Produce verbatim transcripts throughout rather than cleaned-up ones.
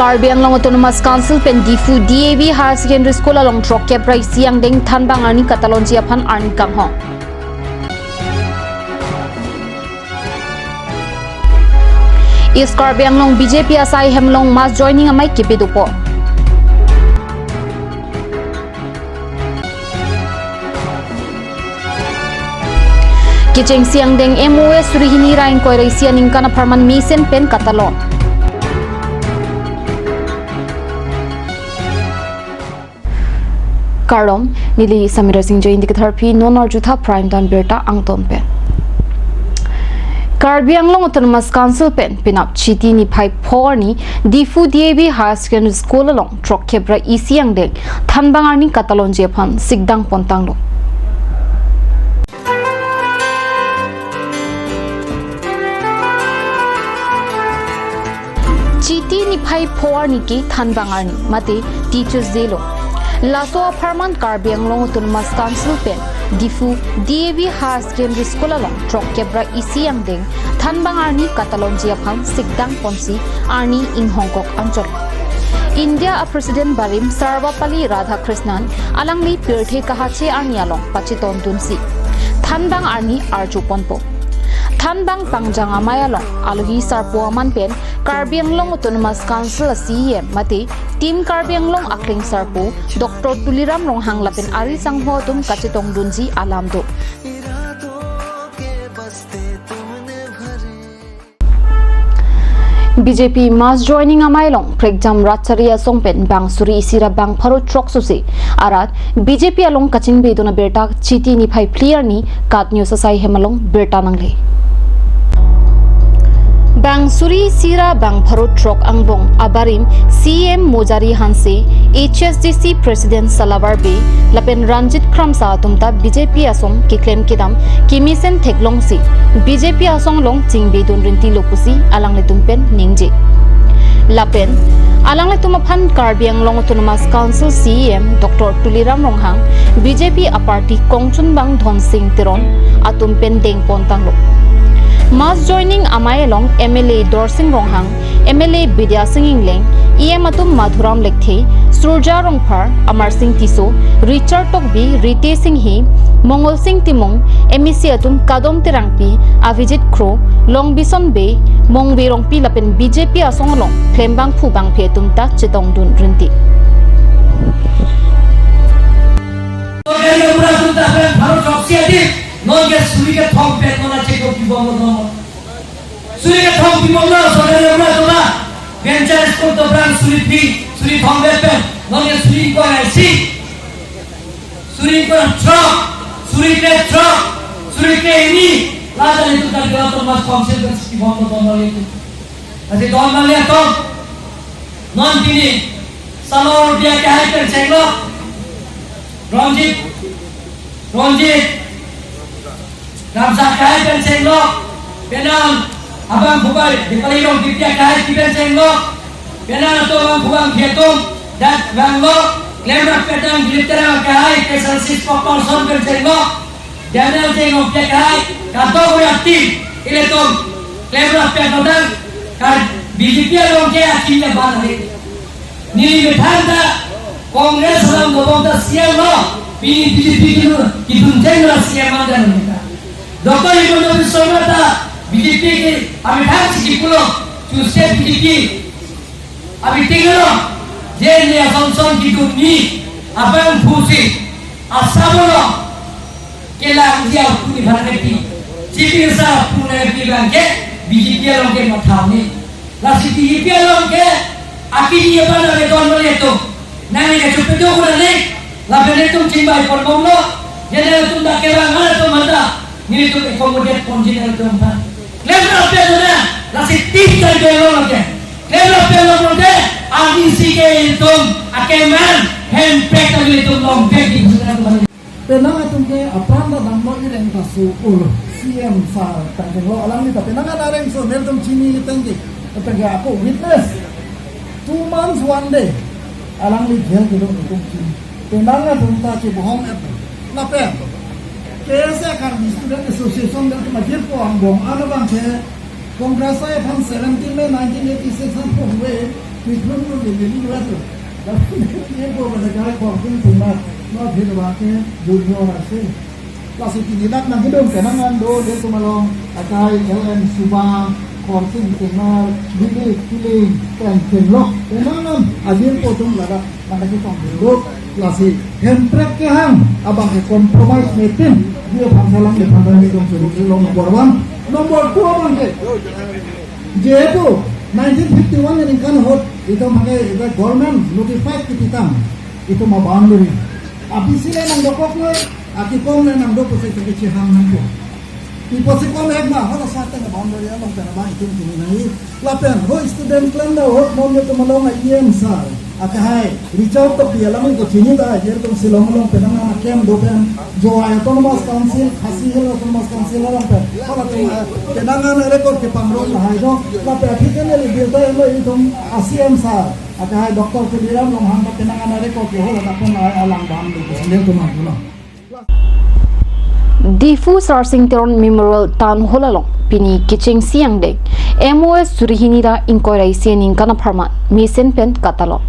Karbi Anglong Autonomous Council pen Diphu D A V Higher Secondary School along throkkep ra isi angdeng thanbang arni katalonji aphan arni kanghon. East Karbi Anglong B J P asai hem along mass joining amei kebi dopo. Kechengsi angdeng M O A suri hini ra ingkoi ra isi aningkan apharman mesen pen katalon. Kardom, neli Samira Singh Jain diketharpi non arjutha Prime Time birta angton pen. Karbi Anglong Autonomous Council pen penap Chiti niphai pho arni Diphu D A V Higher Secondary School along throkkep ra isi angdeng thanbang arni katalonji aphan sikdang pontanglo. Chiti niphai pho arni ke thanbang arni mate Teachers Day lo. Laso apharman Karbi Anglong Autonomous Council pen Diphu D A V Higher Secondary School along throkkep ra isi angdeng thanbang arni katalonji aphan sikdang ponsi arni inghongkok anchot. India a President barim Sarvepalli Radhakrishnan alangli pirthe kahache arni along pachetongdunsi thanbang arni arjuponpo. Thanbang pangjang amei along alohi sarpo aman pen Karbi Anglong Autonomous Council a C E M mate Team Karbi Anglong akleng sarpo Doctor Tuliram Ronghang lapen ari sangho atum kachetongdunji alam do. B J P mass joining amei along prekjam rat chari asong pen bang suri isi ra bang pharo throk susi arat B J P along kachingbidun abirta Chiti niphai phli arni KAT News asai hem along birta nangle. Bang suri isi ra bang pharo throk angbong abarim C E M Mojari Hanse, H S D C President Salabar Bey lapen Ranjit Kramsa atum ta B J P asong keklem kedam kemesen theklongsi B J P asong along chingbidun rinti lo pusi alanglitum pen ningje. Lapen alanglitum aphan Karbi Anglong Autonomous Council C E M Doctor Tuliram Ronghang, B J P a party kongchunbang Dhonsing Teron atum pen dengpontanglo. Mass joining amei along M L A Dorsing Ronghang, M L A Bidya Sing Engleng, E M atum Madhuram Lekthe, Surja Rongphar, Amar Sing Tisso, Richard Tokbi, Ritesh Enghi, Mongol Sing Timung, M A C atum Kadom Terangpi, Avijit Kro, Longbison Bey, Mongve Rongpi lapen B J P asong along klembangphu bangphi atum ta chetongdun rinti. Sorkari apura atum ta pen pharo throk si adim, non ke suri kethom pen non achekok kibom lo non. Suri kethom kibom lo, sorkari apura atum ta. Venture school to brang suri phli, suri thom pen, non ke suri ingkoi ra isi. Suri ingkoi ra throk, suri kre throk, suri kre hini, la ta itum ta kira to mas council pen siki bom to don lo itum. Lasi don lo le atum. Non pini, salor biya kehai pen chenglo. Ranjit, Ranjit. Ramsa kehai pen chenglo. Penang abang phubai, Dipali Rongpi biya kehai pen chenglo. Penang atum abang phubang phi atum, dak banglo, klemrap petang, Dilip Terang kehai, K S R C spokesperson pen chenglo. Daniel Tengno biya kehai, kadokave a-team, ilitum, klemrap petang, ka B J P along ke akim ya ban ave. Neli methang ta Congress alam dobom ta C M lo, pini B J P kedun, kedun jeng la C M an dan meta. Doctor Himanta Biswa Sarma ta B J P ke amethang si kipulo, chuse B J P ameeting lo, je ne asonson kedun ni, abang phusi, asabolo, kelang dia puni bhana keti, chipi sa puni bhana keti bang ke, B J P along ke matham ni. Lasi P D P along ke akini aban ave don mali atum. Nangli kachepedo kuna le, lapen itum chingbai ponbomlo, jene atum dak kevang atum mata, nelitum accommodate ponji nelitum aphan. Klemrap pe dona, lasi tin tarik along lake. Klemrap pe along lake, R D C ke itum, akeman, handbag ta itum long bag di pusat atum. Penang atum ke apran ta damlo ireng ta so ul C M sir tangkenglo alangli ta penang an areng so nelitum chini tangke tangke ako witness two months one day alangli jail kedo itum chini penang atum ta chebohong et lapen K S A Karbi Student Association nelitum ajirpo angbong ano bang ke Congress aphan seventeen May nineteen eighty-six an pho huwe Bikrum lo bili lo aso. Lapu ne ko pada kai ko pun pun ma. Ma phir ba ke junior ase. Lasi pini dak nangkedun penang an do, ilitum along akai L N Suba, Khorsing Singnar, Dilip Killing, pen Chenglok, penang an ajirpo atum ladak nangketong dulu. Lasi Hemprek kehang abang ke compromise metin, dia aphan salam, dia aphan salam, itum suri long number one, number two abang ke. Jehetu nineteen fifty-one aningkan ahut itum abang ke government notified kepitang, itum a-boundary. A-B C le nangdokok noi, akikom le nangdok pusi itum kechehang nangpo. Iposi kom ek ma, hala sate na boundary along pen abang itum chini nangji. Lapen ho student klem da ahut non itum along a-E M sir, akehai Richard Tokbi alam ko chini ta, itum Shillong along penang an a-camp do pen, Jowai Autonomous Council, Khasi Hills Autonomous Council along pen. Hala atum, eh, penang an record kepangrum lahai do. Lapen aphi ke neli birta elo itum a-C M sir, akehai Doctor Tuliram Ronghang ta penang an record ke hala ta pen lahai alang bang do, itum atum pulo. Diphu Sarsing Teron Memorial Town Hall along pini kechengsi angdeng M O S suri hini ra ingkoi ra isi aningkan apharman mesen pen katalon.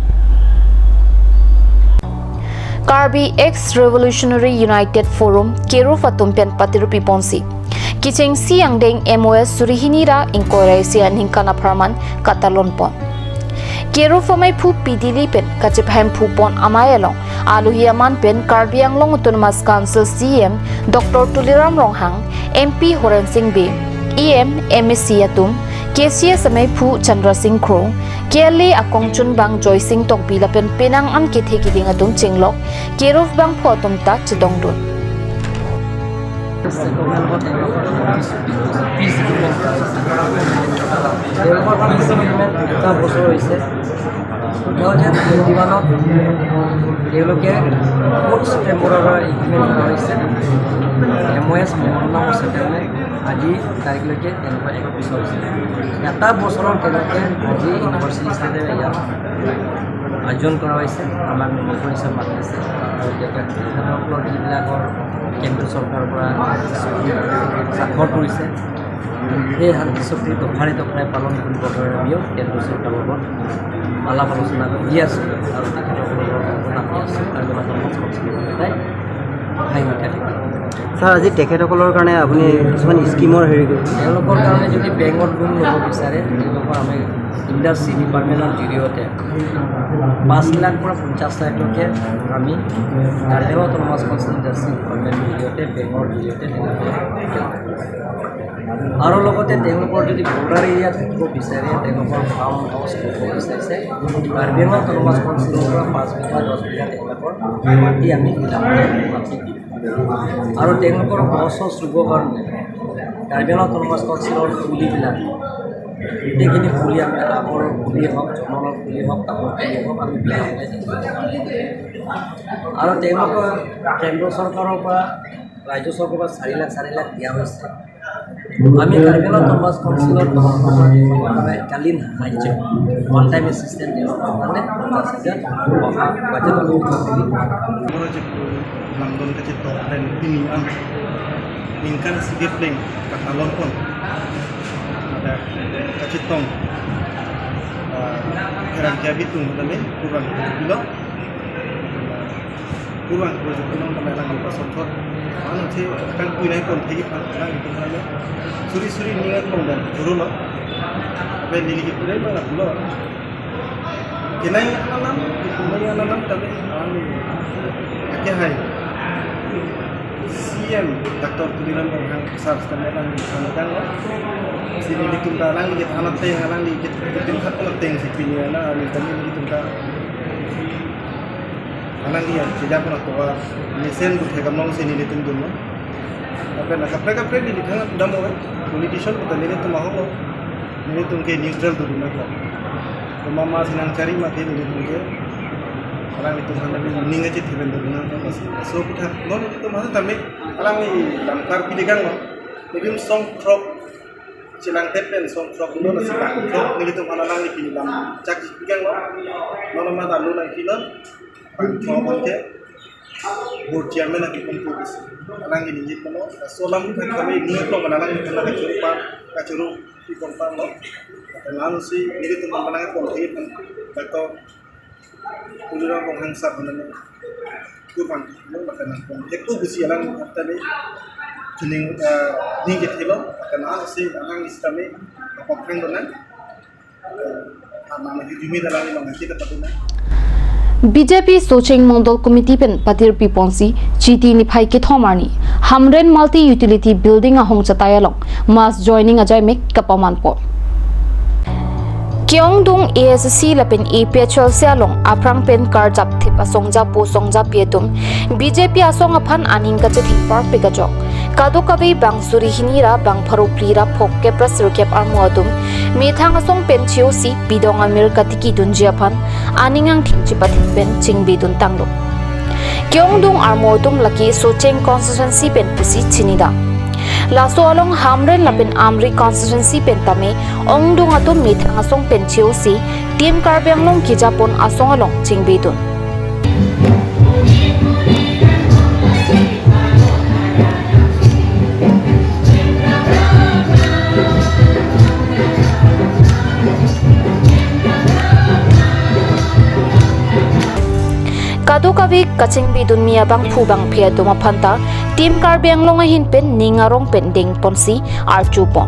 Karbi Ex Revolutionary United Forum, KERUF atum pen patirupi ponsi kechengsi angdeng M O S suri hini ra ingkoi ra isi aningkan apharman katalon pon. KERUF amaiphu P Dili pen kachepahemphu pon amei along alohi aman pen Karbi Anglong Autonomous Council C E M Doctor Tuliram Ronghang, M P Horen Sing Bey, E M, M A C atum, K C S amaiphu Chandra Sing Kro, K L A akongchunbang Joy Sing Tokbi lapen penang an kethe kiding atum chenglok, KERUF bangphu atum ta chedongdun. তেওঁলোকৰ পিছ এঘাৰ বছৰ হৈছে। Two thousand twenty ওৱানত তেওঁলোকে ফ'ৰ্থ ছেপ্টেম্বৰৰ পৰা এগ্ৰিমেণ্ট কৰা হৈছে। এম অ' এছ মেমৰেণ্ডাম হৈছে কাৰণে আজি তাৰিখলৈকে তেওঁলোকৰ এক বছৰ হৈছে। এটা বছৰৰ তেওঁলোকে আজি ইউনিভাৰ্চিটি ষ্টেটে ইয়াত আয়োজন কৰা হৈছে। আমাক নিমন্ত্ৰণ হিচাপে মাতিছে। আৰু তেখেতসকলৰ যিবিলাকৰ কেন্দ্ৰ চৰকাৰৰ পৰা চুক্তি স্বাক্ষৰ কৰিছে, সেই শান্তি চুক্তি দফাৰে দফাৰে পালন কৰিবৰ কাৰণে আমিও কেন্দ্ৰ চৰকাৰৰ লগত আলাপ আলোচনা কৰি আছোঁ আৰু তেখেতসকলৰ লগত আমি আছোঁ। আৰু আমাৰ কৰ্মসংস্থাপন এটাই হাঁহি উঠে থাকিব। ছাৰ, আজি তেখেতসকলৰ কাৰণে আপুনি কিছুমান স্কিমৰ হেৰি কৰিছে? তেওঁলোকৰ কাৰণে যদি বেংকত লোন ল'ব বিচাৰে, তেওঁলোকৰ আমি ইণ্ডাষ্ট্ৰী ডিপাৰ্টমেণ্টৰ জৰিয়তে পাঁচ লাখ পৰা পঞ্চাছ লাখলৈকে আমি কাৰ্বি অট'নমাছ কাউন্সিল ইণ্ডাষ্ট্ৰী ডিপাৰ্টমেণ্টৰ জৰিয়তে বেংকৰ জৰিয়তে তেওঁলোকে আৰু লগতে তেওঁলোকৰ যদি বৰ্ডাৰ এৰিয়া থাকিব বিচাৰে, তেওঁলোকৰ ফাৰ্ম হাউচ কৰিব বিচাৰিছে, কাৰ্বি আংলং অট'নমাছ কাউন্সিলৰ পৰা পাঁচ বিঘা, দহ বিঘা তেওঁলোকৰ মাটি আমি ফিল আপ কৰি মাটি দিম। আৰু তেওঁলোকৰ গছ চছ ৰুবৰ কাৰণে কাৰ্বি আংলং অট'নমাছ কাউন্সিলৰ পুলিবিলাক, গোটেইখিনি পুলি আমি আগৰ পুলিয়ে হওক, জংঘলৰ পুলিয়ে হওক, টাবৰ পুলিয়ে হওক, আমি বিনামূলীয়া দিম। আৰু তেওঁলোকৰ কেন্দ্ৰ চৰকাৰৰ পৰা, ৰাজ্য চৰকাৰৰ পৰা চাৰি লাখ, চাৰি লাখ দিয়া হৈছে। আমি কাৰ্বি আংলং অট'নমাছ কাউন্সিলৰ তৰফৰ পৰা তেওঁলোকৰ কাৰণে কালীন সাহায্য, ওৱান টাইম এচিষ্টেণ্ট তেওঁলোকৰ কাৰণে পঞ্চাছ হাজাৰ টকা বাজেট আমি দিম। Lamdon kachetong pen pini an ningkan isi kepleng katalon pon. Ada kachetong, ah, herang ke abitung kami kurang kilo. Kurang kilo kami lang lupa sokot. Anu si kang pinai pon thegi pan lang itu kami. Suri suri ningan pon dan juru lo. Apa nili kita pun nggak pulo. Kinai alam, kinai alam kami, kami, ake hai. C M Doctor Tuliram Ronghang sir kami lang sana kan lo. Si nelitum ta lang di kita anak teng, lang di kita, kita hat anak teng si pini na, kami nelitum ta. Alang iya, sejak pernah tua, mesen buat hekam nong si nelitum dun lo. Apa na kaprek kaprek di thang dam orang, politician bukan nelitum maho lo. Nelitum ke neutral tu dun lo. Kuma ma sinang cari mati nelitum ke. Alang itum hana bi ning aja tiben tu dun lo. So kita, non itum hana kami, alang ni lamkar pilih kang lo. Nelitum song trok, silang tepen song trok lo, nasi bang trok, nelitum hana lang ni pilih lam, cak pilih kang lo. Non ma dalu lang pilih. Bang throk abang ke, Board chairman api pon pu bisi. Alang ini ni kono, so alam kan kami ni ko mana alang ni kami kacuru pa, kacuru pi pon pa lo. Alang si ini tu mana pon pi pon. Betul. Tujuh orang pon hangsa mana ni. Kurang, lo maka na pon. Itu bisi alang kata ni. Kini, eh, ni kita lo, maka na si alang ni kami apa kan dona. B J P Socheng Mondol Committee pen patirpi ponsi Chiti niphai kethom arni Hamren Multi Utility Building ahong chatai along mass joining ajaimek kapaman pon. Kyongdung A S C lapen A P H L C along aphrang pen karjap thip asong japo song japi atum B J P asong aphan aning kachething parpik ajok kadokave bang suri hini ra bang pharo phli ra phongkep ra sirkep armu atum methang asong pen che-osi pidong amir katiki dunji aphan aning angthin chepathin pen chingbe dun tanglo. Kyongdung armu atum lake Socheng constituency pen pusi chinidam. Laso along Hamren lapen Amri constituency pen tame ongdung atum methang asong pen che-osi Team Karbi Anglong kejapon asong along chingbe dun. Kadokave kachingbe dunmi abangphu bangphi atum aphanta Team Karbi Anglong ahin pen ning arong pen dengponsi arjupon.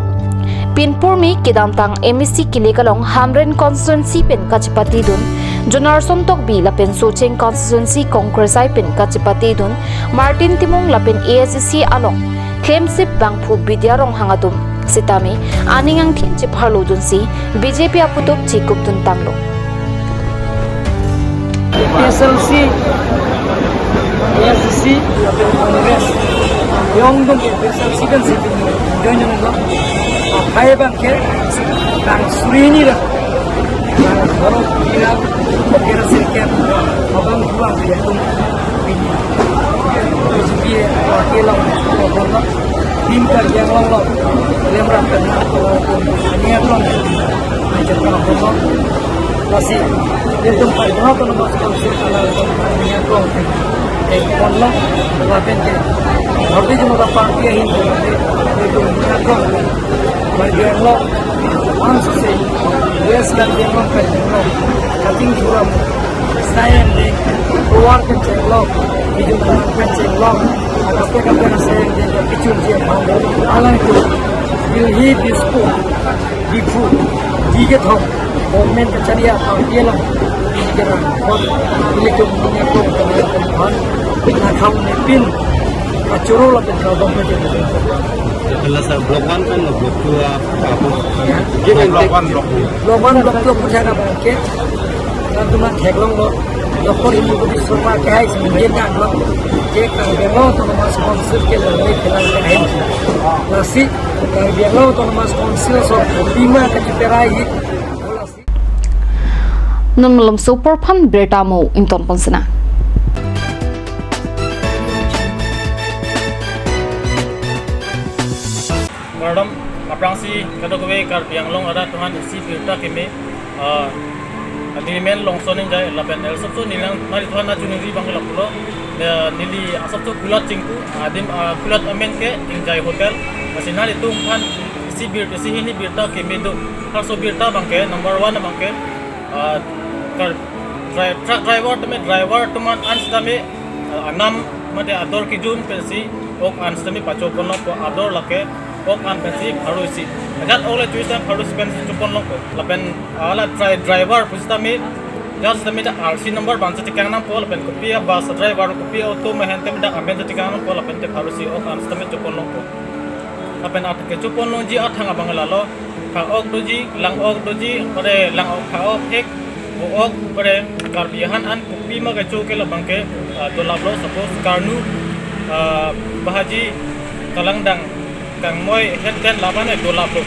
Pinpurmi kedamtang M A C kelek along Hamren constituency pen kachepatidun Jonarson Tokbi lapen Socheng constituency Congress I pen kachepatidun Martin Timung lapen A S C along klemsip bangphu Bidya Ronghang atum sitame aning angthin chepharlo dunsi B J P aputup chikup dun tanglo. A P H L C, A S D C, lapen Congress. Kyongdung A P H L C kan si join join lo. Aphai abangke bang suri hini ra. Bang pharo phli ra, kera sirkep, abang dua atum. B J P ke long, long, long. Team Karbi Anglong lo. Lem rap kan, ani aklong. Ai jatuh aklong lo. Lasi, dia tempat berapa nomor sekarang sih kalau ini aklong. Eh, pon lo, lapen ke. Bharatiya Janata Party ahin, itu aklong. Karbi Anglong, once say, West Karbi Anglong, Karbi Anglong, Kaching Suram, Sayan de, Lower Kaching Block, Bijun Kaching Block, Akape Kape Sayan de, Pichun Jia, Alangtu, Delhi, Dispur, Diphu, Jigathong, Government Kachariya, Party Alam, Jira, Kot, Ilitum, Nyakom, Kanakom, Nakham, Nepin, Kachuru, Lapin, Kalbam, Kachuru. Kala sa block one pen block two a, a, block one, block two. Block one, block two, puja ka bangke. Kan teman theklong lo. Doktor Himanta Biswa Sarma ke hai sing dia nak lo. Ke Karbi Anglong Autonomous Council ke lo ni kelang ke hai. Lasi Karbi Anglong Autonomous Council so bima ke cipera hi. Non malom sopor phan birta mo ington pon sina. Kardom, aphrangsi kadokave Karbi Anglong arat atum aphan isi birta keme, ah, agreement longson ingjai lapen el sopso nilang nari tuhan na chuniri bang lapulo, eh, neli asopso kulat chingku, adim, ah, kulat amen ke Ingjai Hotel, lasi nelitum aphan isi bir, isi hini birta keme do, harso birta bangke, number one bangke, ah, kar, dri-, truck driver tame, driver atum an sitame, ah, anam mate ador kijun pensi ok an sitame pachoponlongpo, ador lake ok an pensi pharo isi. Ajat ok le choisi time pharo isi pensi choponlongpo. Lapen, ah, la tri-, driver pusitame, ajat sitame ta R C number bang chekangnangpo, lapen kopi a bus driver, kopi auto ma hen tame dak amen chekangnangpo, lapen te pharo isi ok an sitame choponlongpo. Lapen at kechoponlongji athang abang lalo, pha ok doji, lang ok doji, pada lang ok, pha ok hek, bo ok, pada Karbi ahan an kopi ma kecho ke labang ke, ah, dolaplo, suppose karnu, ah, bahaji, kalangdang, kangmoi, hen ten laban e dolaplo.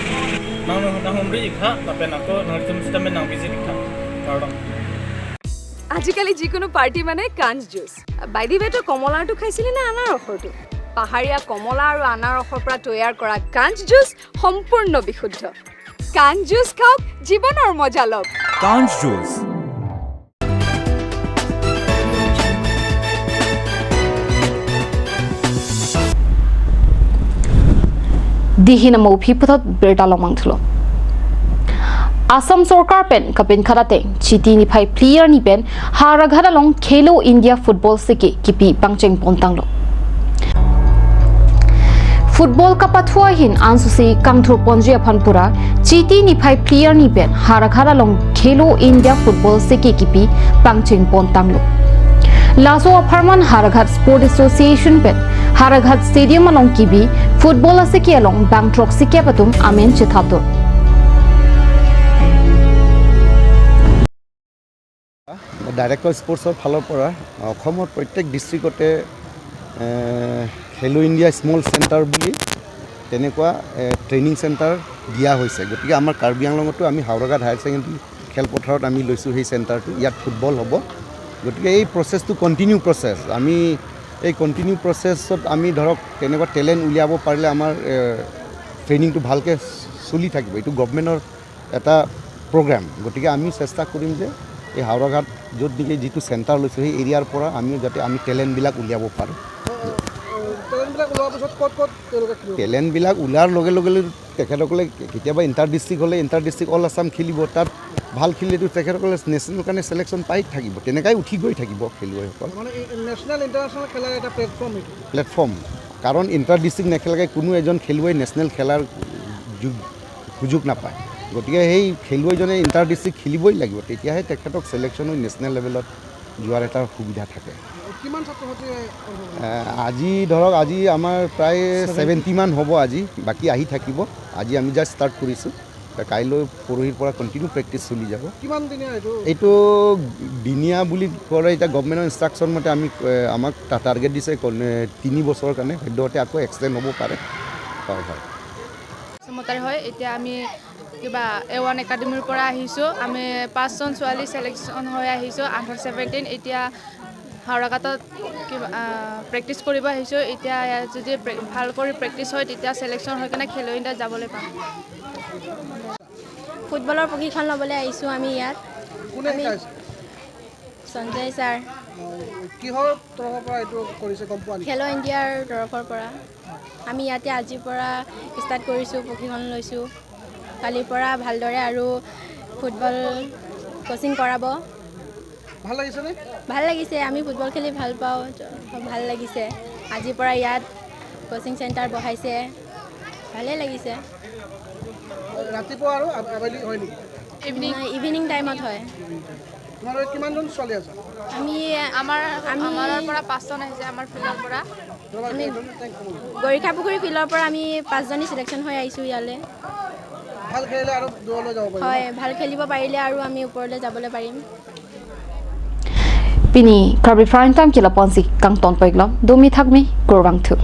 Nang, nanghumri ik tha, lapen ako nangtum sitame nang visit ik tha. Kardom. আজিকালি যিকোনো পাৰ্টি মানে কাঞ্চ juice. By the ৱে, তই কমলাৰটো খাইছিলি নে আনাৰসৰটো? পাহাৰীয়া কমলা আৰু আনাৰসৰ পৰা তৈয়াৰ কৰা কাঞ্চ জুচ সম্পূৰ্ণ বিশুদ্ধ। কাঞ্চ জুচ খাওক, জীৱনৰ মজা লওক। কাঞ্চ juice. Dihin amo phi puthot birta longmang thulo. Assam sorkar pen kapinkhat ateng Chiti niphai phli arni pen Howraghat along Khelo India football siki kipi pangcheng pontanglo. Football kapathu ahin ansusi kangthur ponji aphan pura Chiti niphai phli arni pen Howraghat along Khelo India football siki kipi pangcheng pontanglo. Laso apharman Howraghat Sport Association pen Howraghat Stadium along kipi football asiki along bang throksi kep atum amen chethapdun. Director স্পৰ্টছৰ ফালৰ পৰা অসমৰ প্ৰত্যেক ডিষ্ট্ৰিক্টতে খেলো India small centre বুলি তেনেকুৱা training centre দিয়া হৈছে। গতিকে আমাৰ কাৰ্বি আংলঙতো আমি হাওৰাঘাট হায়াৰ ছেকেণ্ডেৰী খেলপথাৰত আমি লৈছোঁ সেই চেণ্টাৰটো। ইয়াত ফুটবল হ'ব। গতিকে এই প্ৰচেছটো কণ্টিনিউ প্ৰচেছ। আমি এই কণ্টিনিউ প্ৰচেছত আমি ধৰক তেনেকুৱা টেলেণ্ট উলিয়াব পাৰিলে আমাৰ ট্ৰেইনিংটো ভালকৈ চলি থাকিব। এইটো গভৰ্ণমেণ্টৰ এটা প্ৰগ্ৰাম। গতিকে আমি চেষ্টা কৰিম যে এই হাওৰাঘাট য'ত নেকি যিটো চেণ্টাৰ লৈছোঁ সেই এৰিয়াৰ পৰা আমিও যাতে আমি টেলেণ্টবিলাক উলিয়াব পাৰোঁ। টেলেণ্টবিলাক ওলোৱাৰ পিছত ক'ত ক'ত তেওঁলোকে খেলিব? টেলেণ্টবিলাক ওলোৱাৰ লগে লগে তেখেতসকলে কেতিয়াবা ইণ্টাৰ ডিষ্ট্ৰিক্ট হ'লে ইণ্টাৰ ডিষ্ট্ৰিক্ট অল আছাম খেলিব। তাত ভাল খেলিলেতো তেখেতসকলে নেশ্যনেল কাৰণে ছিলেকশ্যন পাই থাকিব, তেনেকাই উঠি গৈ থাকিব খেলুৱৈসকল। মানে নেশ্যনেল ইণ্টাৰনেশ্যনেল খেলাৰ এটা প্লেটফৰ্ম এইটো। প্লেটফৰ্ম, কাৰণ ইণ্টাৰ ডিষ্ট্ৰিক্ট নেখেলাকৈ কোনো এজন খেলুৱৈ নেশ্যনেল খেলাৰ যু- সুযোগ নাপায়। গতিকে সেই খেলুৱৈজনে ইণ্টাৰ ডিষ্ট্ৰিক্ট খেলিবই লাগিব, তেতিয়াহে তেখেতক ছিলেকশ্যন হৈ নেশ্যনেল লেভেলত যোৱাৰ এটা সুবিধা থাকে। কিমান ছাত্ৰ ছাত্ৰীয়ে অংশগ্ৰহণ? এ, আজি ধৰক আজি আমাৰ প্ৰায় ছেভেণ্টিমান হ'ব আজি, বাকী আহি থাকিব। আজি আমি জাষ্ট ষ্টাৰ্ট কৰিছোঁ। তে কাইলৈ পৰহিৰ পৰা কণ্টিনিউ প্ৰেক্টিছ চলি যাব। কিমান দিনীয়া এইটো? এইটো দিনীয়া বুলি ক'লে এতিয়া গভৰ্ণমেণ্টৰ ইনষ্ট্ৰাকশ্যন মতে আমি এ, আমাক টা- টাৰ্গেট দিছে কন- এ, তিনি বছৰৰ কাৰণে, সদ্যহতে আকৌ এক্সটেণ্ড হ'ব পাৰে। হয় হয়। চমতাৰ হয়। এতিয়া আমি কিবা এ ওৱান একাডেমীৰ পৰা আহিছোঁ। আমি পাঁচজন ছোৱালী ছিলেকশ্যন হৈ আহিছোঁ আণ্ডাৰ ছেভেণ্টিন। এতিয়া হাওৰাঘাটত কিবা প্ৰেক্টিছ কৰিব আহিছোঁ। এতিয়া ইয়াত যদি প্ৰে- ভাল কৰি প্ৰেক্টিছ হয় তেতিয়া ছিলেকশ্যন হৈ কিনে খেলো ইণ্ডিয়াত যাবলৈ পাম। ফুটবলৰ প্ৰশিক্ষণ ল'বলৈ আহিছোঁ আমি ইয়াত। কোনে আমি শিকাইছে? সঞ্জয় ছাৰ। কিহৰ তৰফৰ পৰা এইটো কৰিছে গম পোৱা নেকি? খেলো ইণ্ডিয়াৰ তৰফৰ পৰা। আমি ইয়াতে আজিৰ পৰা ষ্টাৰ্ট কৰিছোঁ, প্ৰশিক্ষণ লৈছোঁ। কালিৰ পৰা ভালদৰে আৰু ফুটবল কোচিং কৰাব। ভাল লাগিছেনে? ভাল লাগিছে, আমি ফুটবল খেলি ভাল পাওঁ, ত' ভাল লাগিছে। আজিৰ পৰা ইয়াত কোচিং চেণ্টাৰ বহাইছে, ভালেই লাগিছে। ৰাতিপুৱা আৰু আ- আবেলি হয় নেকি? ইভিনিং। নাই, ইভিনিং টাইমত হয়। তোমালোকে কিমানজন ছোৱালী আছা? আমি আমাৰ আমি- আমাৰ পৰা পাঁচজন আহিছে, আমাৰ ফিল্ডৰ পৰা। তোমালোকে আমি- কেইজন? Thank you। গৰিখাপুখুৰী ফিল্ডৰ পৰা আমি পাঁচজনী ছিলেকশ্যন হৈ আহিছোঁ ইয়ালৈ। ভাল খেলিলে আৰু দূৰলৈ যাব পাৰিব। হয়, ভাল খেলিব পাৰিলে আৰু আমি ওপৰলৈ যাবলৈ পাৰিম। Pini Karbi Prime Time kelaponsi kangton poiklong, domi thakmi, kurvangthu.